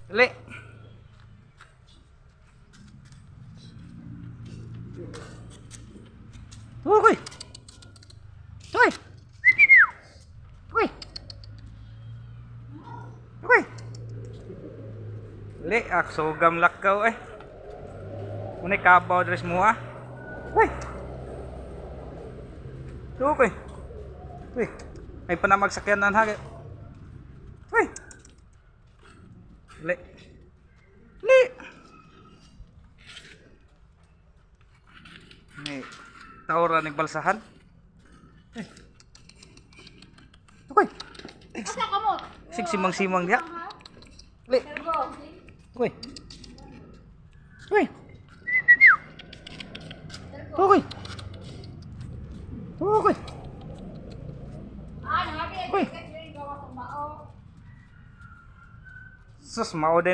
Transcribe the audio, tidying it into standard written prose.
Dali. Tukoy. Tukoy. Tukoy. Tukoy. Dali, aksugam lakaw eh. Unay kabaw dress mo ah. Uy. Tukoy. Uy. Ay panamagsakyanan ha. Uy. Dali. Dali. Ni taora ni balsahan. Eh. Tukoy. Asa ka mo? Sig simang-simang diha. Dali. Tukoy. Tukoy. Tukoy. Tukoy. Ah, nangabi. Uy. Sus, mao din.